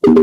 Bapak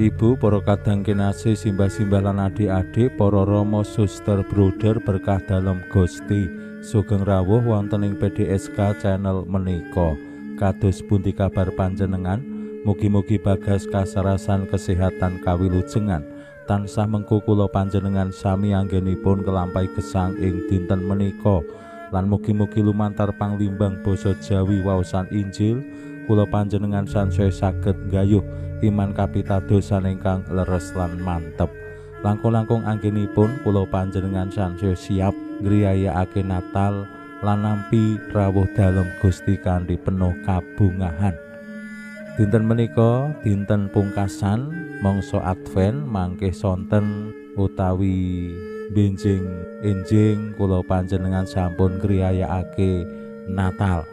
Ibu, para kadang kinasih, simbah-simbah lan adik-adik, para rama, suster, bruder berkah dalem Gusti. Sugeng rawuh wonten ing PDSK channel menika. Kados pundi kabar panjenengan? Mugi-mugi bagas kasarasan kesehatan kawilujengan. Tansah mengku kula panjenengan sami anggenipun kelampahi gesang ing dinten menika. Lan mugi-mugi lumantar panglimbang basa Jawi waosan Injil kula panjenengan sansaya saged nggayuh iman kapitadosan ingkang leres lan mantep. Langkung-langkung anggenipun kula panjenengan sansaya siap ngriyayakake Natal lan nampi rawuh dalem Gusti kanthi penuh kabungahan. Dinten menika dinten pungkasan mangsa Advent mangke sonten utawi benjing enjing kula panjenengan sampun ngriyayakake Natal.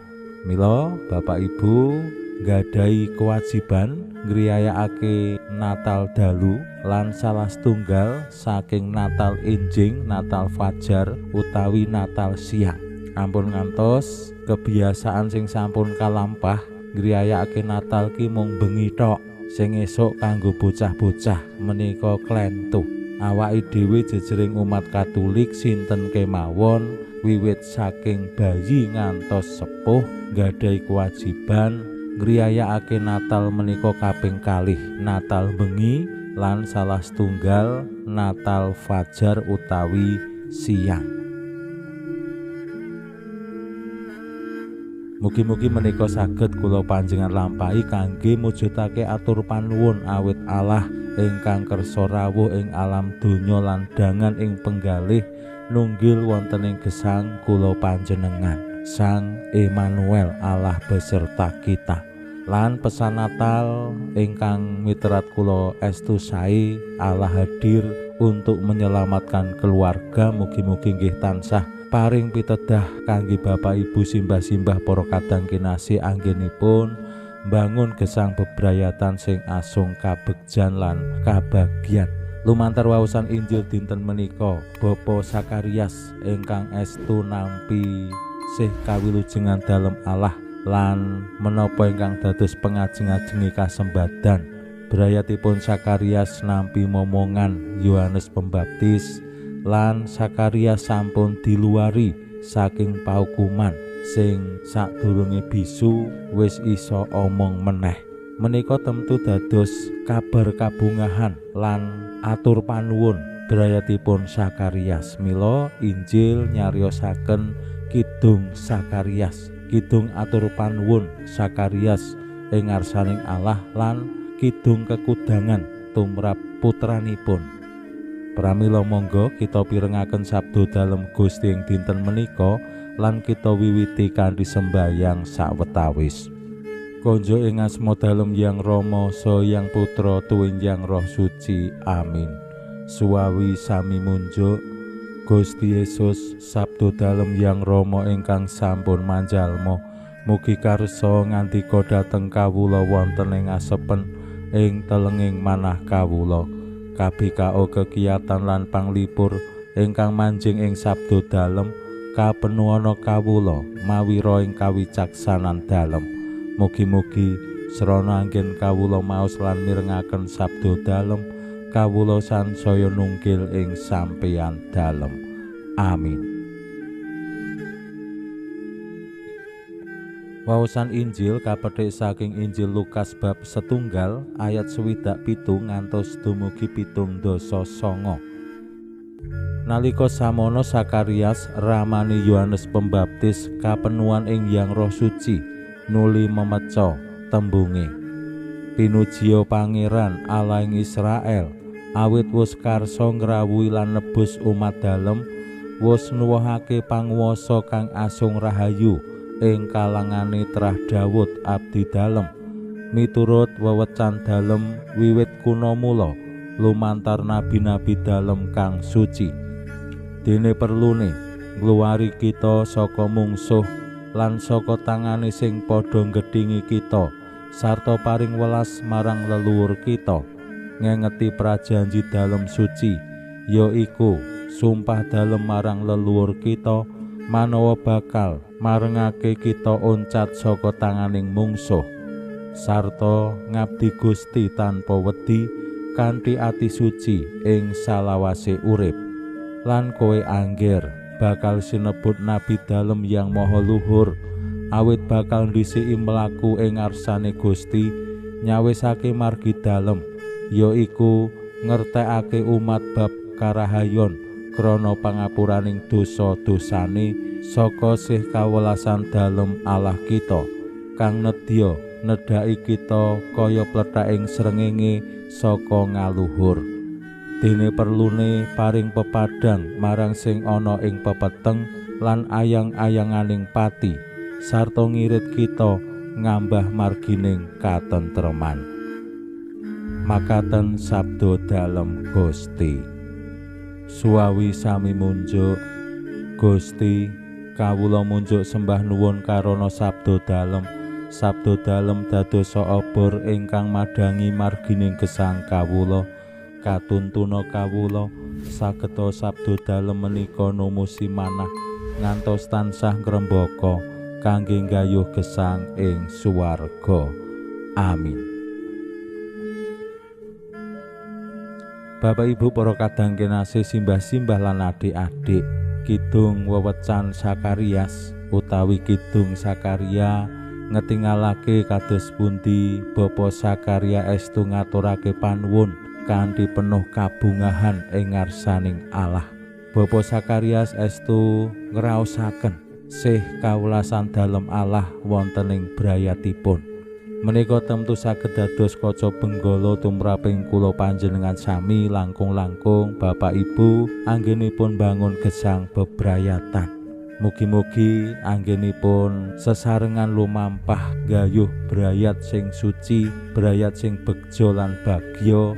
Mila Bapak Ibu nggadahi kewajiban ngriyayakake Natal dalu lan salah setunggal saking Natal enjing, Natal fajar utawi Natal siang. Ampun ngantos kebiasaan sing sampun kalampah ngriyayakake Natal ki mung bengi tok, sing esuk kanggo bocah-bocah menika klentu. Awake dhewe jejering umat Katolik sinten kemawon wiwit saking bayi ngantos sepuh nggadahi kewajiban ngriyayakake Natal menika kaping kalih, Natal bengi lan salah setunggal Natal fajar utawi siang. Mugi-mugi menika saged kula panjenengan lampahi kangge mujudake atur panuwun awit Allah ingkang kersa rawuh ing alam donya lan dangan ing penggalih nunggil wonten ing gesang kula panjenengan. Sang Emmanuel, Allah beserta kita. Lan pesan Natal ingkang miterat kula estu sae, Allah hadir untuk menyelamatkan keluarga. Mugi-mugi nggih tansah paring pitedah kangge Bapak Ibu simbah-simbah para kadang kinasih anggenipun mbangun gesang bebrayatan sing asung kabegjan lan kabagyan. Lumantar waosan Injil dinten menika, Bapak Sakarias ingkang estu nampi sih kawilujengan dalem Allah lan menapa ingkang dados pengajeng-ajengi kasembadan. Brayatipun Sakarias nampi momongan Yohanes Pembaptis lan Sakarias sampun diluari saking paukuman sing sadurunge bisu wis iso omong meneh. Menika tentu dados kabar kabungahan lan atur panuwun brayatipun Sakarias. Mila Injil nyariosaken Kidung Sakarias, kidung atur panuwun Sakarias ing ngarsaning Allah lan kidung kekudangan tumrap putranipun. Pramila monggo kita pirengaken sabda dalem Gusti ing dinten menika lan kita wiwiti kanthi sembayang sawetawis. Konjo ing asma dalem Yang Rama saha Yang Putra tuwin Yang Roh Suci. Amin. Suwawi sami munjuk Gusti Yesus, sabda dalem Yang Rama ingkang sampun manjalma, mugi karsa ngandika dhateng kawula wonten ing asepen ing telenging manah kawula. KBKO kekiyatan lan panglipur ingkang manjing ing sabda dalem kapenuhana kawula mawira ing kawicaksanan dalem. Mugi-mugi srana anggen kawula maos lan mirengaken sabda dalem, kawula sansaya nungkil ing sampeyan dalem. Amin. Waosan Injil kapethik saking Injil Lukas bab 1 ayat 67 ngantos dumugi 79. Nalika samono Sakarias ramane Yohanes Pembaptis kapenuhan ing Yang Roh Suci nuli memeca tembunge, "Pinujiya Pangeran Allah ing Israel, awit wus karsa ngrawuhi lan nebus umat dalem, wus nuwuhake panguwasa kang asung rahayu ing kalangane trah Dawud abdi dalem, miturut wewecan dalem wiwit kuna mula lumantar nabi-nabi dalem kang suci. Dene perlune ngluwari kita saka mungsuh lan saka tangane sing padha nggethingi kita, sarta paring welas marang leluhur kita, ngengeti prajanji dalem suci, yaiku sumpah dalem marang leluhur kita manawa bakal marengake kita oncat saka tanganing mungsuh, sarta ngabdi Gusti tanpa wedi kanthi ati suci ing salawase urip. Lan kowe angger bakal sinebut nabi dalem Yang Maha Luhur, awit bakal ndhisiki mlaku ing ngarsane Gusti nyawisake margi dalem, yaiku ngertekake umat bab karahayon krana pangapuraning dosa-dosane saka sih kawelasan dalem Allah kita, kang nedya nedhaki kita kaya plethaking srengenge saka ngaluhur. Dene perlune paring pepadhang marang sing ana ing pepeteng lan ayang-ayanganing pati, sarta ngirit kita ngambah margining katentreman. Makaten sabda dalem Gusti. Suwawi sami munjuk. Gusti, kawula munjuk sembah nuwun karana sabda dalem. Sabda dalem dadosa obor ingkang madhangi margining gesang kawula. Katuntuna kawula sageta sabda dalem menika numusi manah ngantos tansah ngrembaka kangge nggayuh gesang ing swarga. Amin. Bapak Ibu para kadang kinasih, simbah-simbah lan adik-adik, kidung wewecan Sakarias utawi kidung Sakaria ngetingalake kados pundi Bapa Sakaria estu ngaturake panuwun kanthi penuh kabungahan ing ngarsaning Allah. Bapa Sakarias estu ngraosaken sih kawelasan dalem Allah wonten ing brayatipun. Menika tentu saged dados kaca benggala tumraping kula panjenengan sami langkung-langkung Bapak Ibu anggenipun bangun gesang bebrayatan. Mugi-mugi anggenipun sesarengan lumampah gayuh brayat sing suci, brayat sing begja lan bagya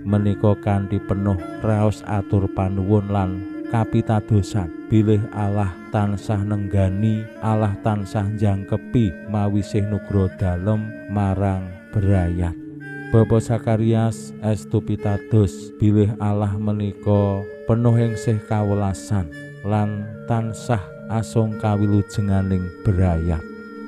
menika kanthi penuh raos atur panuwun lan kapitadosan bilih Allah tansah nenggani, Allah tansah njangkepi mawi sih nugroho dalem marang brayat. Bapa Sakarias estu pitados bilih Allah menika penuh ing sih kawelasan lan tansah asung kawilujenganing brayat.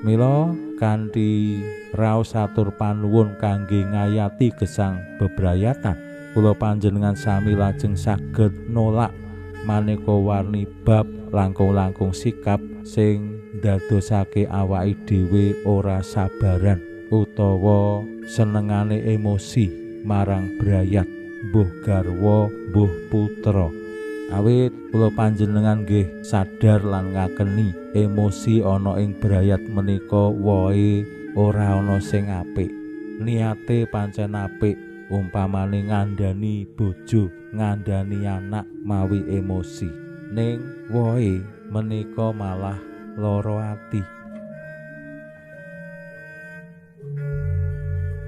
Mila kanthi raos atur panuwun kangge ngayati gesang bebrayatan, kula panjenengan sami lajeng saged nolak maneka warni bab langkung-langkung sikap sing ndadosake awake dhewe ora sabaran utawa senengane emosi marang brayat, mbuh garwa mbuh putra. Awit kula panjenengan nggih sadar lan ngakeni emosi ana ing brayat menika wohe ora ana sing apik. Niate pancen apik, umpamane ngandani bojo, ngandani anak mawi emosi, ning wohe menika malah lara ati.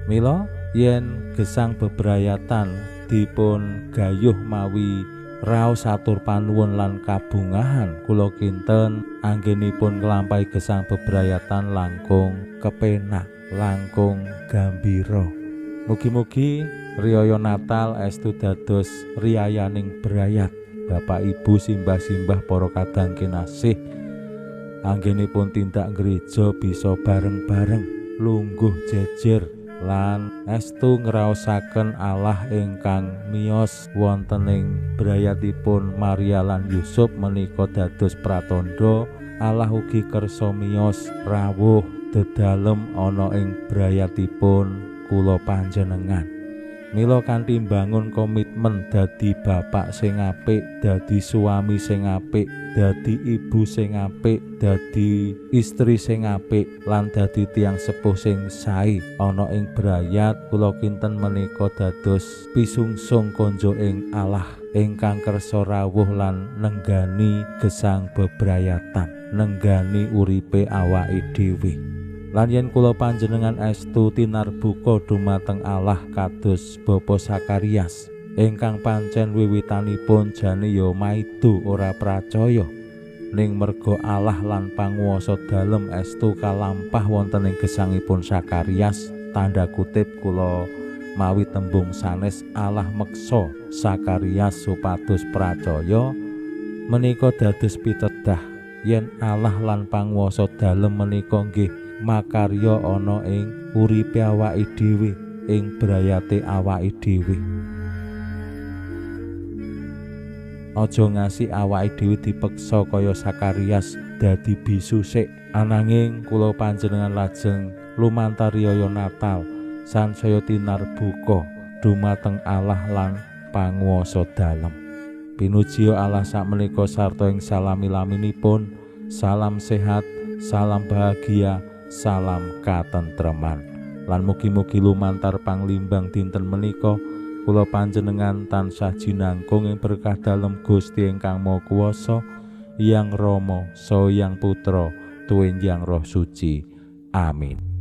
Mila yen gesang bebrayatan dipun gayuh mawi raos atur panuwun lan kabungahan, kula kinten anggenipun nglampahi gesang bebrayatan langkung kepenak, langkung gambira. Mugi-mugi riyaya Natal estu dados riyayaning brayat. Bapak Ibu simbah-simbah para kadang kinasih anggenipun tindak gereja bisa bareng-bareng lungguh jejer lan estu ngraosaken Allah ingkang miyos wonten ing brayatipun Maria lan Yusuf menika dados pratandha Allah ugi kersa miyos rawuh dedalem ana ing brayatipun kula panjenengan. Mila kanthi mbangun komitmen dadi bapak sing apik, dadi suami sing apik, dadi ibu sing apik, dadi istri sing apik, lan dadi tiyang sepuh sing sae ana ing brayat, kula kinten menika dados pisungsung konjo ing Allah ingkang kersa rawuh lan nenggani gesang bebrayatan, nenggani uripe awake dhewe. Lan yen kula panjenengan estu tinarbuka dumateng Allah kados Bapa Sakarias ingkang pancen wiwitanipun jane ya maido ora pracaya, Ning merga Allah lan panguwasa dalem estu kalampah wonten ing gesangipun Sakarias, tanda kutip kula mawi tembung sanes Allah meksa Sakarias supados pracaya menika dados pitedah yen Allah lan panguwasa dalem menika nggih makarya ana ing uripe awake dhewe, ing brayate awake dhewe. Aja ngasih awake dhewe dipeksa kaya Sakarias dadi bisu sik, ananging kula panjenengan lajeng lumantar riyaya Natal sansaya tinarbuka dumateng Allah lan panguwasa dalem. Pinuji Allah sakmenika sarta ing salami-laminipun. Salam sehat, salam bahagia, salam katentreman. Lan mugi-mugi lumantar panglimbang dinten menika kula panjenengan tansah jinangkung ing berkah dalem Gusti ingkang Maha Kuwasa, Hyang Rama, Saha Hyang Putra, tuwin Hyang Roh Suci. Amin.